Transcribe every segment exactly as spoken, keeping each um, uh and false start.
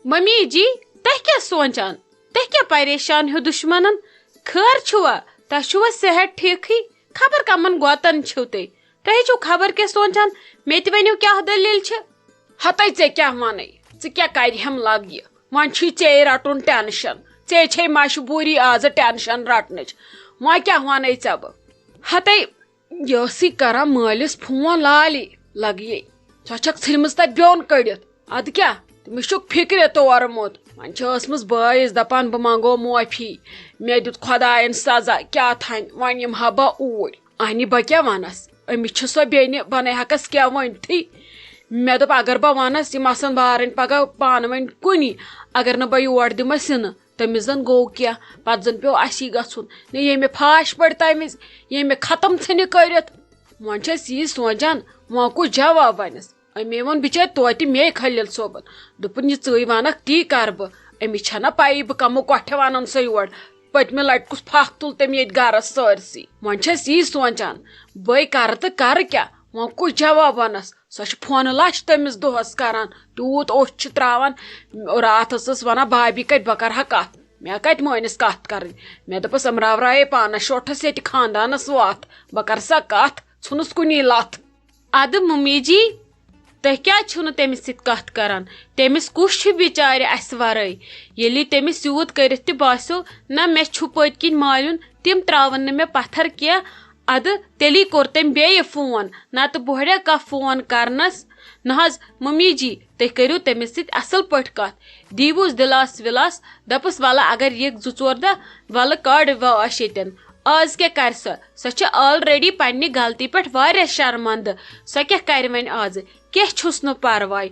Mummy جی، تُہۍ کیٛاہ سونٛچان؟ تُہۍ کیٛاہ پریشان ہیوٗ دُشمنن؟ خٲر چھُوا؟ تۄہہِ چھُوا صحت ٹھیٖکھٕے؟ خبر کمن گوتن چھِو تُہۍ؟ تۄہہِ چھُو خبر کیٛاہ سونٛچان؟ مےٚ تہِ ؤنِو، کیٛاہ دٔلیٖل چھِ؟ ہتے ژےٚ کیٛاہ وَنَے؟ ژٕ کیٛاہ کَرِ ہٮ۪م لَگ یہِ؟ وۄنۍ چھُے ژے رَٹُن ٹٮ۪نشَن۔ ژے چھے مجبوٗری آزٕ ٹٮ۪نشَن رَٹنٕچ۔ وۄنۍ کیٛاہ وَنَے ژےٚ بہٕ؟ ہتے یہِ ٲسٕے کران مٲلِس فون، لالی لگیے۔ سۄ چھکھ ژھٕنمٕژ تتہِ بیوٚن کٔڑِتھ۔ ادٕ کیٛاہ؟ تٔمِس چھُکھ فکرِ تورمُت۔ وۄنۍ چھِ ٲسمٕژ بٲیِس دپان، بہٕ منگو معٲفی، مےٚ دیُت خۄداین سزا، کیٛاہ تھانۍ، وۄنۍ یِمہٕ ہا بہٕ اوٗرۍ۔ اہنہِ، بہٕ کیٛاہ ونس؟ أمِس چھِ سۄ بیٚنہِ، بہٕ نے ہٮ۪کس کینٛہہ ؤنتھٕے۔ مےٚ دوٚپ، اگر بہٕ ونس، یِم آسن بارٕنۍ پگاہ پانہٕ ؤنۍ کُنی، اگر نہٕ بہٕ یور دِمس یِنہٕ۔ تٔمِس زن گوٚو کینٛہہ، پتہٕ زن پیوٚو اسی گژھُن۔ نہ ییٚمہِ پھاش پٔڑۍ تمہِ وِزِ، ییٚمہِ ختم ژھٕنہِ کٔرِتھ۔ وۄنۍ چھس یی سونٛچان، وۄنۍ کُس جواب ونس؟ أمے ووٚن بِچٲرۍ توتہِ مے خلیل صٲبن، دوٚپُن، یہِ ژٕے ونکھ، تی کرٕ بہٕ۔ أمِس چھنہ پیی بہٕ کمو کۄٹھیو انن سۄ یور۔ پٔتمہِ لٹہِ کُس پھکھ تُل تٔمۍ ییٚتہِ گرس سٲرسٕے۔ وۄنۍ چھس یی سونٛچان، بٔے کرٕ تہٕ کرٕ کیٛاہ؟ وۄنۍ کُس جواب ونس؟ سۄ چھِ فونہٕ لچھ تٔمِس دۄہس کران، تیوٗت اوٚش چھِ تراوان۔ راتھ ٲسٕس ونان، بابی کتہِ، بہٕ کرٕ ہا کتھ۔ مےٚ کتہِ مٲنِس کتھ کرٕنۍ؟ مےٚ دوٚپُس، أمراو راے پانس شوٹھس ییٚتہِ خاندانس وتھ، بہٕ کرٕ سا کتھ، ژھُنُس کُنی لتھ۔ ادٕ ممی جی، تُہۍ کیٛازِ چھِو نہٕ تٔمِس سۭتۍ کتھ کران؟ تٔمِس کُس چھُ بِچارِ اسہِ ورٲے؟ ییٚلہِ تٔمِس یوٗت کٔرِتھ تہِ باسیو، نہ مےٚ چھُ پٔتۍ کِنۍ مالیُن، تِم تراون نہٕ مےٚ پتھر کینٛہہ۔ ادٕ تیٚلی کوٚر تٔمۍ بیٚیہِ فون، نتہٕ بۄہڑے کانٛہہ فون کرنس۔ نہ حظ ممی جی، تُہۍ کٔرِو تٔمِس سۭتۍ اصل پٲٹھۍ کتھ، دیٖوُس دِلاس وِلاس، دپُس، ولہٕ اگر یِکھ زٕ ژور دۄہ، ولہٕ کڑ واش ییٚتٮ۪ن۔ آز کیٛاہ کرِ سۄ؟ سۄ چھِ already پننہِ غلطی پٮ۪ٹھ واریاہ شرمندٕ۔ سۄ کیٛاہ کرِ وۄنۍ آزٕ؟ کینٛہہ چھُس نہٕ پرواے۔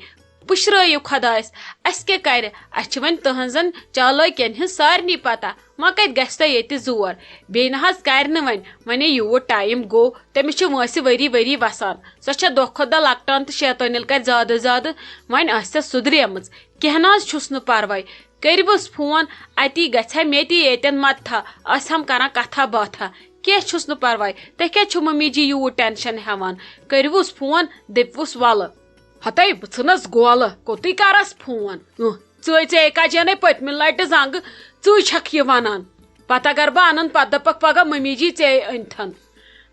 پُشرٲیِو خۄدایَس، اَسہِ کیٛاہ کَرِ؟ اَسہِ چھِ وۄنۍ تُہٕنٛزَن چالٲکِیَن ہٕنٛز سارنٕے پَتہ۔ وۄنۍ کَتہِ گژھِ تۄہہِ ییٚتہِ زور؟ بیٚیہِ نہ حظ کَرِ نہٕ وۄنۍ، وۄنۍ ہے یوٗت ٹایم گوٚو، تٔمِس چھِ وٲنٛسہِ ؤری ؤری وَسان۔ سۄ چھےٚ دۄہ کھۄتہٕ دۄہ لۄکٹان تہٕ شیطٲنِل کَرِ زیادٕ زیادٕ۔ وۄنۍ آسہِ سۄ سُدریمٕژ۔ کینٛہہ نہ حظ چھُس نہٕ پَرواے۔ کٔرِوُس فون، اَتی گژھِ ہا مےٚ تہِ ییٚتٮ۪ن مَدتھا، آسہِ ہم کَران کَتھا باتھا۔ کینٛہہ چھُس نہٕ پَرواے۔ تُہۍ کیٛازِ چھِو مٔمی جی یوٗت ٹٮ۪نشَن ہٮ۪وان؟ کٔرِوُس فون، دٔپۍوُس وَلہٕ۔ ہتے بہٕ ژھٕنس گولہٕ، کوٚتُے کرس فون؟ اُہ، ژٕے، ژےٚ کجینے پٔتمہِ لٹہِ زنگہٕ، ژٕے چھکھ یہِ ونان۔ پتہٕ اگر بہٕ انن، پتہٕ دپکھ پگاہ ممی جی ژےٚ أنتھن۔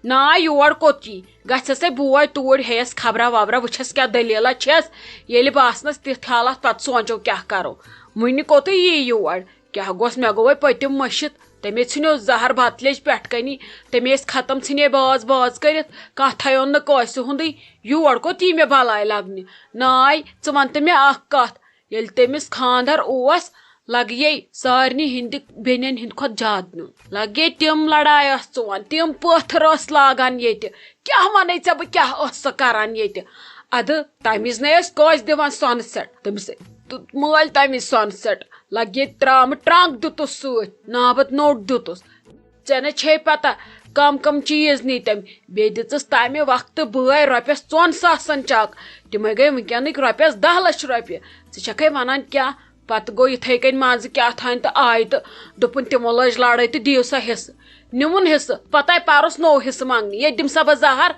نا، یور کوٚت یی؟ گژھٮ۪س ہے بوے توٗرۍ، ہیٚیس خبرا وبرا، وٕچھس کیٛاہ دٔلیٖلہ چھس۔ ییٚلہِ باسنس تِتھ حالات، پتہٕ سونٛچو کیٛاہ کرو۔ وُنہِ کوٚتُے یی یور؟ کیٛاہ گوٚژھ؟ مےٚ گوٚو وۄنۍ پٔتِم مٔشِتھ۔ تٔمۍ ژھٕنیو زہر بتہٕ لیٚج پٮ۪ٹھ کنی۔ تٔمۍ ٲسۍ ختم، ژھٕنے باز باز کٔرِتھ۔ کانٛہہ تھایون نہٕ کٲنٛسہِ ہُنٛدٕے۔ یور کوٚت یی مےٚ بلاے لگنہِ؟ ناے، ژٕ ون تہٕ مےٚ اکھ کتھ۔ ییٚلہِ تٔمِس خاندر اوس، لگیے سارنٕے ہٕنٛدِ بیٚنٮ۪ن ہٕنٛدِ کھۄتہٕ زیادٕ نیُن۔ لگے تِم لڑایہِ ٲس ژٕ وَن، تِم پٲتھٕر ٲس لاگان ییٚتہِ۔ کیٛاہ وَنَے ژےٚ بہٕ، کیٛاہ ٲس سۄ کران ییٚتہِ؟ اَدٕ تَمہِ وِزِ نے ٲسۍ کٲنٛسہِ دِوان سۄنہٕ سٮ۪ٹ۔ تٔمِس دیُت مٲلۍ تَمہِ وِزِ سۄنہٕ سٮ۪ٹ۔ لگے ترٛامہٕ ٹرٛنٛک دیُتُس سۭتۍ، نابت نوٚٹ دیُتُس۔ ژےٚ نہ چھے پتہ کم کم چیٖز نی تٔمۍ۔ بیٚیہِ دِژٕس تمہِ وقتہٕ بٲے رۄپیس ژۄن ساسن چک۔ تِمے گٔے وٕنکیٚنٕکۍ رۄپیس دہ لچھ رۄپیہِ۔ ژٕ چھکھے ونان کیٛاہ؟ پتہٕ گوٚو یِتھے کٔنۍ منٛزٕ کیٛاہ تھانۍ تہٕ آیہِ تہٕ دوٚپُن، تِمو لٲج لڑٲے تہٕ دِیِو سا حصہٕ۔ نیوٗن حصہٕ، پتہٕ آیہِ پرُس نوٚو حصہٕ منٛگنہِ۔ ییٚتہِ دِمہٕ سا بہٕ زہر،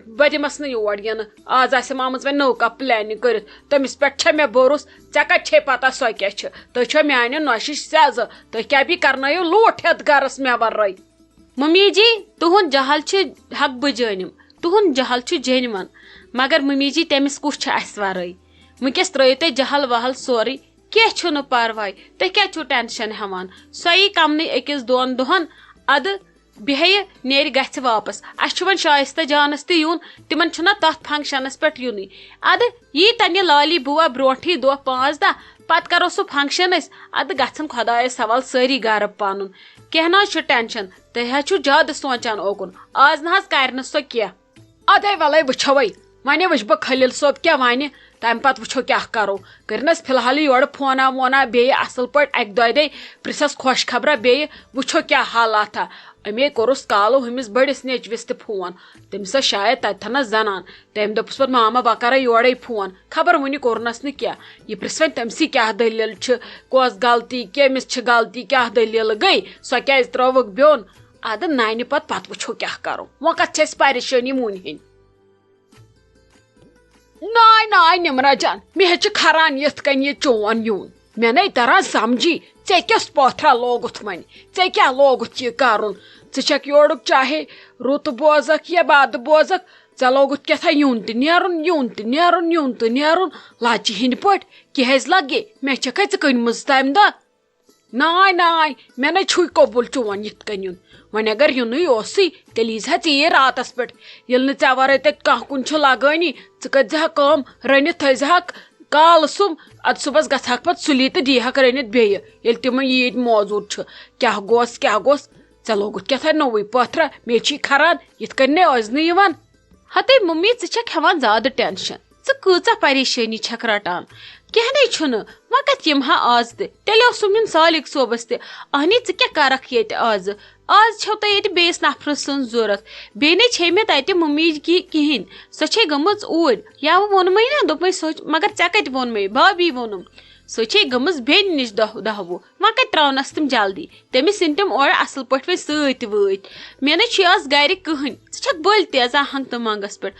بہٕ دِمس نہٕ یور یِنہٕ۔ آز آسٮ۪م آمٕژ وۄنۍ نٔو کانٛہہ planning کٔرِتھ۔ تٔمِس پٮ۪ٹھ چھےٚ مےٚ بھروسہٕ۔ ژےٚ کتہِ چھے پتہ سۄ کیٛاہ چھِ؟ تُہۍ چھو میانہِ نۄشہِ سیزٕ۔ تُہۍ کیٛاہ بیٚیہِ کرنٲیِو لوٗٹھ ہٮ۪تھ گرس مےٚ ورٲے؟ ممی جی، تُہُنٛد جہل چھُ حق بجٲنِم، تُہُنٛد جہل چھُ genuine، مگر ممی جی، تٔمِس کُس چھُ اَسہِ ورٲے؟ وٕنکیٚس ترٲیِو تُہۍ جہل وہل سورُے، کینٛہہ چھُنہٕ پرواے، تُہۍ کیٛازِ چھِو tension ہٮ۪وان؟ سۄ یی کمنٕے أکِس دۄن دۄہن، اَدٕ بیٚہہِ نیرِ گژھِ واپس۔ اَسہِ چھُ وۄنۍ شایستہ جانس تہِ یُن، تِمن چھُنہ تتھ functionس پٮ۪ٹھ یُنٕے۔ اَدٕ یی تنہِ لالی بُوا برونٹھٕے دۄہ پانٛژھ دہ، پتہٕ کرو سُہ function أسۍ، اَدٕ گژھن خۄدایس حوالہٕ سٲری گرٕ پنُن۔ کینٛہہ نہ حظ چھُ tension، تُہۍ حظ چھِو زیادٕ سونٛچان اوکُن۔ آز نہ حظ کرِ نہٕ سۄ کینٛہہ۔ ادے ولے وٕچھوے، وۄنۍ وٕچھ بہٕ خلیل صٲب کیٛاہ ونہِ، تمہِ پتہٕ وٕچھو کیٛاہ کرو۔ کٔرنس فی الحال یورٕ فونا وونا بیٚیہِ اصل پٲٹھۍ اکہِ دۄیہِ دۄہہِ، پرژھس خۄش خبرا بیٚیہِ، وٕچھو کیٛاہ حالاتھا۔ أمے کوٚرُس کالہٕ ہُمِس بٔڑِس نیٚچوِس تہِ فون، تٔمِس ٲس شاید تتہِ تھنس زنان۔ تٔمۍ دوٚپُس پتہٕ، ماما، بہٕ کرے یورے فون، خبر وُنہِ کوٚرنس نہٕ کینٛہہ۔ یہِ پرژھ وۄنۍ تٔمسٕے کیٛاہ دٔلیٖل چھِ، کۄس غلطی، کٔمِس چھِ غلطی، کیٛاہ دٔلیٖل گٔے، سۄ کیٛازِ ترٲوٕکھ بیوٚن؟ ادٕ ننہِ پتہٕ، پتہٕ وٕچھو کیٛاہ کرو۔ وۄنۍ کتھ چھِ اسہِ پریشٲنی مُنہِ ہٕنٛدۍ؟ ناے ناے نمرہ جان، مےٚ حظ چھِ کھران یِتھ کٔنۍ یہِ چون یُن۔ مےٚ نے تران سمجھی، ژےٚ کیُس پٲتھرا لوگُتھ وۄنۍ؟ ژےٚ کیٛاہ لوگُتھ یہِ کرُن؟ ژٕ چھکھ یورُک چاہے رُت بوزکھ یا بد بوزکھ، ژےٚ لوگُتھ کیٛاہ تھا یُن تہٕ نیرُن، یُن تہٕ نیرُن، یُن تہٕ نیرُن، لچہِ ہٕنٛدۍ پٲٹھۍ۔ کیٛازِ لگے؟ مےٚ چھکھے ژٕ کٕنمٕژ تمہِ دۄہ؟ ناے، ناے، مےٚ نے چھُے قبول چون یِتھ کٔنۍ یُن۔ وۄنۍ اگر یُنُے اوسُے، تیٚلہِ ییٖزِ ہا ژیٖرۍ راتس پٮ۪ٹھ۔ ییٚلہِ نہٕ ژےٚ ورٲے تتہِ کانٛہہ کُن چھُ لگٲنی، ژٕ کٔرۍ زِ ہا کٲم، رٔنِتھ تھٲوۍ زِ ہاکھ کالہٕ سُم، ادٕ صُبحس گژھٕ ہاکھ پتہٕ سُلی تہٕ دی ہاکھ رٔنِتھ بیٚیہِ، ییٚلہِ تِمن ییٖتۍ موزوٗر چھُ۔ کیٛاہ گوٚس، کیٛاہ گوٚس؟ ژےٚ لوگُتھ کیٛاہ تھانۍ نوٚوُے پٲتھرا؟ مے چھی کھران، یِتھ کٔنۍ نے ٲسۍ نہٕ یِوان۔ ہتے ممی، ژٕ چھکھ ہٮ۪وان زیادٕ ٹینشن۔ ژٕ کۭژاہ پریشٲنی چھکھ رٹان؟ کینٛہہ نے چھُنہٕ، وۄنۍ کتہِ یِمہٕ ہا آز تہِ؟ تیٚلہِ اوسُم نیُن سالِک صٲبس تہِ۔ اہنی، ژٕ کیٛاہ کرکھ ییٚتہِ آزٕ؟ آز چھو تۄہہِ ییٚتہِ بیٚیِس نفرٕ سٕنٛز ضوٚرتھ۔ بیٚیہِ نے چھے مےٚ تتہِ ممی کی کِہیٖنۍ۔ سۄ چھے گٔمٕژ اوٗرۍ۔ یا وۄنۍ ووٚنمَے نا، دوٚپمَے سۄ، مگر ژےٚ کتہِ ووٚنمَے؟ بابی ووٚنُم۔ سۄ چھے گٔمٕژ بیٚنہِ نِش دہ-، دہ وُہ۔ وۄنۍ کتہِ تراونس تِم جلدی؟ تٔمِس یِن تِم اورٕ اصل پٲٹھۍ وۄنۍ سۭتۍ وٲتۍ۔ مےٚ نے چھُے آز گرِ کٕہٕنۍ۔ ژٕ چھکھ بٔلۍ تہِ یژان ہنٛگتہٕ منٛگس پٮ۪ٹھ۔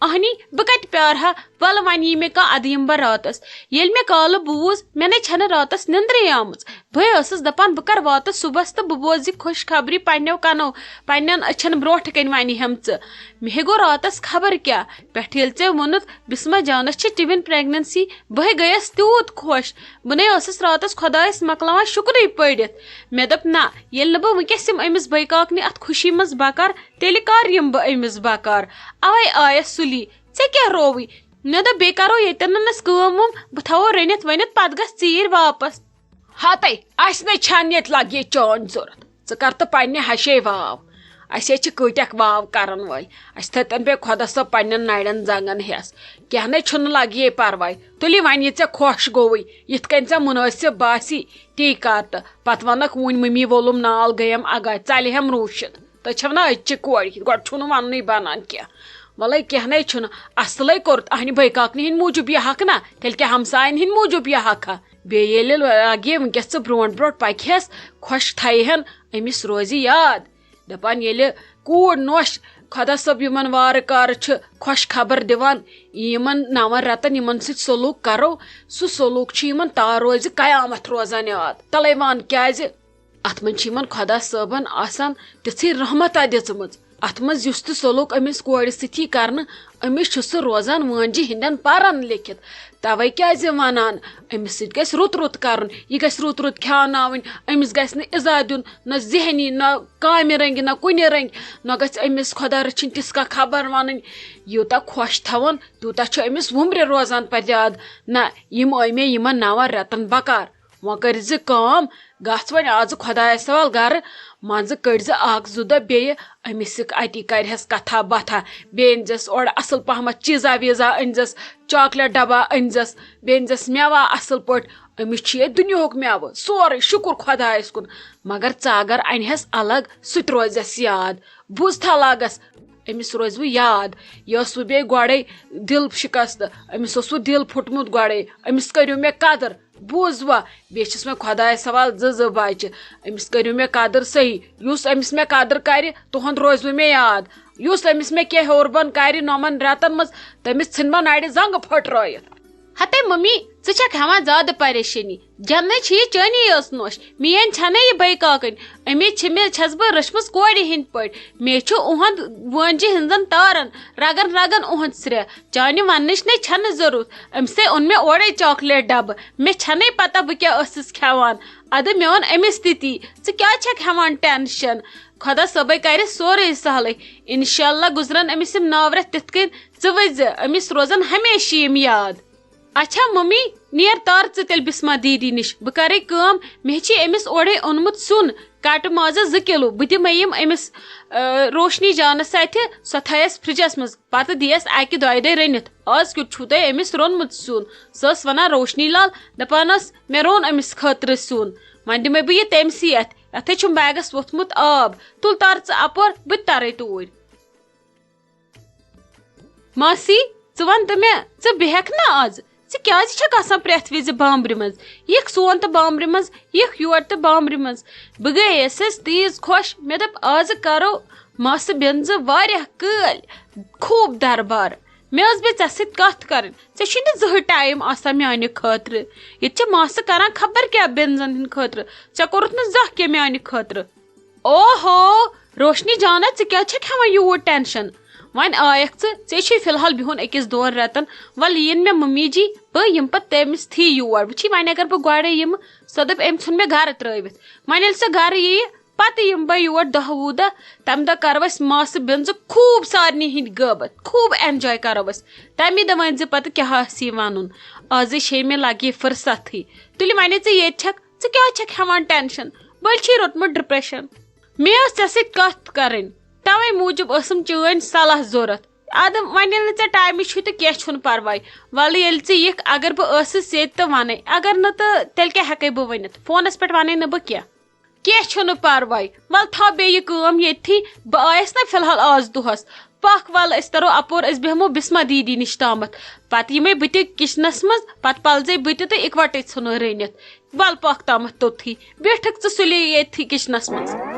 اہنی، بہٕ کتہِ پیارٕ ہا؟ ولہٕ وۄنۍ یی مےٚ کانٛہہ ادٕ یِمہٕ بہٕ راتس۔ ییٚلہِ مےٚ کالہٕ بوٗز، مےٚ نے چھنہٕ راتس نیندرے آمٕژ۔ بہٕ ٲسٕس دپان بہٕ کرٕ واتس صُبحس تہٕ بہٕ بوزٕ یہِ خۄشخبری پننیو کنو، پننٮ۪ن أچھن برونٹھ کنۍ ونہِ ہٮ۪م ژٕ۔ مےٚ ہے گوٚو راتس خبر کیٛاہ، پٮ۪ٹھٕ ییٚلہِ ژےٚ ووٚنُتھ بسمہ جانس چھِ twin pregnancy، بہٕ ہے گٔیس تیوٗت خۄش۔ بہٕ نے ٲسٕس راتس خۄدایس مۄکلاوان شُکرٕے پٔرِتھ۔ مےٚ دوٚپ، نہ، ییٚلہِ نہٕ بہٕ وٕنکیٚس یِم أمِس بٲے کاکنہِ اتھ خوشی منٛز بکار، تیٚلہِ کر یِم بہٕ أمِس بکار؟ اوے آیس سُلی، ژےٚ کیٛاہ رووُے؟ مےٚ دوٚپ، بیٚیہِ کرو ییٚتٮ۪ن نہٕ أسۍ کٲم وٲم، بہٕ تھاوو رٔنِتھ ؤنِتھ، پتہٕ گژھ ژیٖرۍ واپس۔ ہتے، اسہِ نے چھنہٕ ییٚتہِ لگہِ یہِ چٲنۍ ضوٚرتھ۔ ژٕ کر تہٕ پننہِ ہشے واو۔ اسہِ ہے چھِ کۭتیاہ واو کرن وٲلۍ۔ اسہِ تھٲتن بیٚیہِ خۄدا صٲب پننٮ۪ن نرٮ۪ن زنگن ہٮ۪س۔ کینٛہہ نے چھُنہٕ، لگہِ یے پرواے۔ تُلہِ وۄنۍ یہِ ژےٚ خۄش گوٚوُے، یِتھ کٔنۍ ژےٚ مُنٲسِب باسی، تی کر تہٕ۔ پتہٕ ونکھ وُنۍ مٔمی وولُم نال گٔیم اگاے، ژلہِ ہٮ۪م روٗشِتھ۔ تُہۍ چھِو نا أزچہِ کورِ، گۄڈٕ چھُنہٕ وننُے بنان کینٛہہ۔ وَلَے کینٛہہ نَے چھُنہٕ، اَصلَے کوٚرُتھ اَہنہِ بٲے کاکنہِ ہِنٛدۍ موٗجوٗب یہِ حق نا، تیٚلہِ کیٛاہ ہمسایَن ہِنٛدۍ موٗجوٗب یہِ حق ہا؟ بیٚیہِ ییٚلہِ لگہِ وٕنکیٚس ژٕ برونٛٹھ برونٛٹھ پَکہِ ہٮ۪س، خۄش تھایہِ ہَن، أمِس روزِ یاد۔ دَپان ییٚلہِ کوٗر نوش خۄدا صٲب یِمَن وارٕ کارٕ چھِ خۄش خبر دِوان، یِمَن نَوَن رٮ۪تَن یِمَن سۭتۍ سلوٗک کَرو، سُہ سلوٗک چھُ یِمَن تا روزِ قیامَتھ روزان یاد۔ تَلَے وَن کیٛازِ؟ اتھ منٛز چھِ یِمن خۄدا صٲبن آسان تِژھٕے رحمتہ دِژمٕژ۔ اتھ منٛز یُس تہِ سلوک أمِس کورِ سۭتۍ یی کرنہٕ، أمِس چھُ سُہ روزان وٲنجہِ ہٕنٛدٮ۪ن پرن لیکھِتھ۔ توے کیازِ ونان، أمِس سۭتۍ گژھِ رُت رُت کرُن، یہِ گژھِ رُت رُت کھیاوناوٕنۍ، أمِس گژھِ نہٕ اِزا دیُن، نہ ذہنی، نہ کامہِ رنگہِ، نہ کُنہِ رنگہِ، نہ گژھِ أمِس خۄدا رٔچھِنۍ تِژھ کانٛہہ خبر ونٕنۍ۔ یوٗتاہ خۄش تھاوُن، تیوٗتاہ چھُ أمِس وُمرِ روزان پتہٕ یاد۔ نہ، یِم ٲے مےٚ یِمن نون رٮ۪تن بکار۔ وۄنۍ کٔرۍ زِ کٲم، گژھ وۄنۍ آزٕ خۄدایس حوال گرٕ، منٛزٕ کٔڑۍ زِ اکھ زٕ دۄہ بیٚیہِ أمِس سۭتۍ، اتی کرِہس کتھا باتھا، بیٚیہِ أنۍ زٮ۪س اورٕ اصل پہمتھ چیٖزا ویٖزا أنۍ زٮ۪س، چاکلیٹ ڈبہ أنۍ زٮ۪س، بیٚیہِ أنۍ زٮ۪س مٮ۪وا اصل پٲٹھۍ۔ أمِس چھُ ییٚتہِ دُنیاہُک مٮ۪وٕ سورُے، شُکر خۄدایس کُن۔ مگر ژٕ اگر انہس الگ، سُہ تہِ روزٮ۪س یاد۔ بوٗزتھا لاگس، أمِس روزِ وۄنۍ یاد۔ یہِ اوس وۄنۍ بیٚیہِ گۄڈے دِل شکست، أمِس اوس وۄنۍ دِل پھُٹمُت گۄڈے، أمِس کٔرِو مےٚ قدر۔ بوٗزوا؟ بیٚیہِ چھِس مےٚ خۄدایَس حوالہٕ زٕ زٕ بَچہِ۔ أمِس کٔرِو مےٚ قدٕر صحیح۔ یُس أمِس مےٚ قدٕر کَرِ، تُہُنٛد روزِوٕ مےٚ یاد۔ یُس أمِس مےٚ کینٛہہ ہیوٚر بۄن کَرِ نۄمَن رٮ۪تَن منٛز، تٔمِس ژھٕنہِ بہٕ نَرِ زنٛگہٕ پھٔٹرٲیِتھ۔ ہتے ممی، ژٕ چھَکھ ہٮ۪وان زیادٕ پریشٲنی۔ جنت چھِ یہِ چٲنی یٲژ نوش، میٲنۍ چھَنہٕ یہِ بٲے کاکٕنۍ۔ أمِس چھِ مےٚ، چھَس بہٕ رٔچھمٕژ کورِ ہِنٛدۍ پٲٹھۍ۔ مےٚ چھُ اُہُنٛد وٲنجہِ ہِنٛزَن تارَن، رَگَن رَگَن اُہُنٛد سرٛیٚہہ۔ چانہِ وننٕچ نے چھنہٕ ضروٗرت۔ أمۍ سے اوٚن مےٚ اورے چاکلیٹ ڈبہٕ۔ مےٚ چھنَے پتہ بہٕ کیٛاہ ٲسٕس کھٮ۪وان۔ ادٕ مےٚ اوٚن أمِس تہِ تی۔ ژٕ کیٛازِ چھکھ ہٮ۪وان ٹینشن؟ خۄدا صٲبے کرِ سورُے سہلٕے۔ انشاءاللہ گُزرن أمِس یِم ناو رٮ۪تھ تِتھ کٔنۍ۔ ژٕ وٕچھزِ، أمِس روزن ہمیشہِ یِم یاد۔ اچھا ممی، نیر تار ژٕ تیٚلہِ بسمہ دیدی نِش۔ بہٕ کرے کٲم، مےٚ چھِ أمِس اورے اوٚنمُت سیُن۔ کٹہٕ مازس زٕ کِلوٗ، بہٕ دِمے یِم أمِس، آ، روشنی جانس اتھِ، سۄ تھایس فرجس منٛز، پتہٕ دِیس اکہِ دۄیہِ دۄہہِ رٔنِتھ۔ از کیُتھ چھُو تۄہہِ أمِس روٚنمُت سیُن؟ سۄ ٲس ونان روشنی لال، دپان ٲس، مےٚ روٚن أمِس خٲطرٕ سیُن، وۄنۍ دِمے بہٕ یہِ تٔمسٕے اتھِ۔ اتھے چھُم بیگس ووٚتھمُت آب، تُل تر ژٕ اپور، بہٕ تہِ ترے توٗرۍ۔ ماسی، ژٕ وَن تہٕ مےٚ، ژٕ بیٚہکھ نا آز؟ ژٕ کیٛازِ چھَکھ آسان پرٛٮ۪تھ وِزِ بامبرِ منٛز؟ یِکھ سون تہٕ بامبرِ منٛز، یِکھ یور تہٕ بامبرِ منٛز۔ بہٕ گٔیَس حظ تیٖژ خۄش، مےٚ دوٚپ، آزٕ کَرو ماسہٕ بیٚنزٕ واریاہ کٲلۍ خوٗب دربار۔ مےٚ ٲس بیٚیہِ ژےٚ سۭتۍ کتھ کرٕنۍ۔ ژےٚ چھُے نہٕ زٕہٕے ٹایم آسان میانہِ خٲطرٕ۔ ییٚتہِ چھِ ماسہٕ کران خبر کیٛاہ بینزن ہٕنٛدِ خٲطرٕ۔ ژےٚ کوٚرُتھ نہٕ زانٛہہ کینٛہہ میانہِ خٲطرٕ۔ اوہو، روشنی جانا، ژٕ کیٛازِ چھکھ ہٮ۪وان یوٗت ٹینشن؟ وۄنۍ آیکھ ژٕ، ژےٚ چھُے فی الحال بِہُن أکِس دۄن رٮ۪تن۔ ولہٕ یِن مےٚ ممی جی، بہٕ یِمہٕ پتہٕ تٔمِس تھی یور۔ وٕچھی، وۄنۍ اگر بہٕ گۄڈے یِمہٕ، سۄ دٔپۍ، أمۍ ژھُن مےٚ گرٕ ترٲوِتھ۔ وۄنۍ ییٚلہِ سۄ گرٕ یِیہِ، پتہٕ یِمہٕ بہٕ یور دَہ وُہ دۄہ۔ تَمہِ دۄہ کرو أسۍ ماسہٕ بیٚنزٕ خوٗب سارنٕے ہِنٛدۍ غٲبت، خوٗب اینجاے کرو أسۍ۔ تَمی دۄہ ؤنۍ زِ پتہٕ کیٛاہ آسہِ یہِ وَنُن۔ آزٕے چھے مےٚ لگہِ فرصتھٕے۔ تُلہِ وَنے ژٕ ییٚتہِ چھکھ، ژٕ کیٛازِ چھکھ ہٮ۪وان ٹینشن؟ بٔلۍ چھے روٚٹمُت ڈپریشن۔ مےٚ ٲس ژےٚ سۭتۍ کتھ کرٕنۍ، توے موٗجوٗب ٲسٕم چٲنۍ صلاح ضوٚرتھ۔ ادٕ وۄنۍ ییٚلہِ نہٕ ژےٚ ٹایمٕے چھُے تہٕ کینٛہہ چھُنہٕ پرواے۔ ولہٕ ییٚلہِ ژٕ یِکھ، اگر بہٕ ٲسٕس ییٚتہِ تہٕ ونے، اگر نہٕ تہٕ تیٚلہِ کیٛاہ ہٮ۪کے بہٕ ؤنِتھ؟ فونس پٮ۪ٹھ ونے نہٕ بہٕ کینٛہہ۔ کینٛہہ چھُنہٕ پرواے، ول تھاو بیٚیہِ یہِ کٲم ییٚتھی، بہٕ آیس نا فی الحال آز دۄہس۔ پکھ ول أسۍ ترو اپور، أسۍ بیٚہمو بسمہ دیدی نِش تامتھ۔ پتہٕ یِمے بہٕ تہِ کچنس منٛز، پتہٕ پلزے بہٕ تہِ تہٕ اِکوٹے ژھٕنو رٔنِتھ۔ ول پکھ تامتھ توٚتھٕے، بیٹھکھ ژٕ سُلے ییٚتھی کچنس منٛز۔